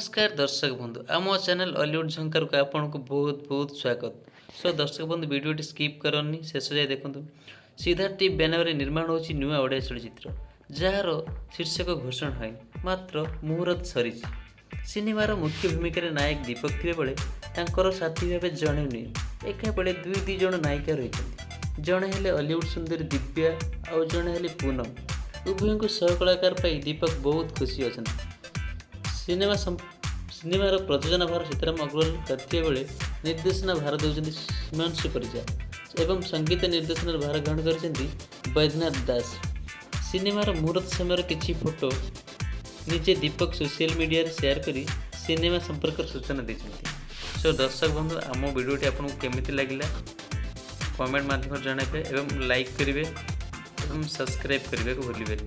ନମସ୍କାର ଦର୍ଶକ ବନ୍ଧୁ, ଆମ ଚ୍ୟାନେଲ୍ ଅଲିଉଡ଼ ଝଙ୍କାରକୁ ଆପଣଙ୍କୁ ବହୁତ ବହୁତ ସ୍ୱାଗତ। ସୋ ଦର୍ଶକ ବନ୍ଧୁ, ଭିଡ଼ିଓଟି ସ୍କିପ୍ କରନି, ଶେଷ ଯାଏ ଦେଖନ୍ତୁ। ସିଦ୍ଧାର୍ଥ ଟିଭି ବ୍ୟାନରରେ ନିର୍ମାଣ ହେଉଛି ନୂଆ ଓଡ଼ିଆ ଚଳଚ୍ଚିତ୍ର, ଯାହାର ଶୀର୍ଷକ ଘୋଷଣା ହୋଇନି, ମାତ୍ର ମୁହୂର୍ତ୍ତ ସରିଛି। ସିନେମାର ମୁଖ୍ୟ ଭୂମିକାରେ ନାୟକ ଦୀପକ ଥିବାବେଳେ ତାଙ୍କର ସାଥୀ ଭାବେ ଜଣେ ନୁହେଁ, ଏକାବେଳେ ଦୁଇ ଦୁଇ ଜଣ ନାୟିକା ରହିଛନ୍ତି। ଜଣେ ହେଲେ ଅଲିଉଡ଼ ସୁନ୍ଦରୀ ଦିବ୍ୟା ଆଉ ଜଣେ ହେଲେ ପୁନମ। ଉଭୟଙ୍କୁ ସହକଳାକାର ପାଇ ଦୀପକ ବହୁତ ଖୁସି ଅଛନ୍ତି। ସିନେମାର ପ୍ରଯୋଜନା ଭାର ସୀତାରାମ ଅଗ୍ରୱାଲ କରିଥିବା ବେଳେ ନିର୍ଦ୍ଦେଶନା ଭାର ଦେଉଛନ୍ତି ହିମାଂଶୁ ପରିଜା ଏବଂ ସଙ୍ଗୀତ ନିର୍ଦ୍ଦେଶନାର ଭାର ଗ୍ରହଣ କରିଛନ୍ତି ବୈଦ୍ୟନାଥ ଦାସ। ସିନେମାର ମୁହୂର୍ତ୍ତ ସମୟର କିଛି ଫଟୋ ନିଜେ ଦୀପକ ସୋସିଆଲ ମିଡ଼ିଆରେ ସେୟାର କରି ସିନେମା ସମ୍ପର୍କରେ ସୂଚନା ଦେଇଛନ୍ତି। ସୋ ଦର୍ଶକ ବନ୍ଧୁ, ଆମ ଭିଡ଼ିଓଟି ଆପଣଙ୍କୁ କେମିତି ଲାଗିଲା କମେଣ୍ଟ ମାଧ୍ୟମରେ ଜଣାଇବେ ଏବଂ ଲାଇକ୍ କରିବେ ଏବଂ ସବସ୍କ୍ରାଇବ୍ କରିବାକୁ ଭୁଲିବେନି।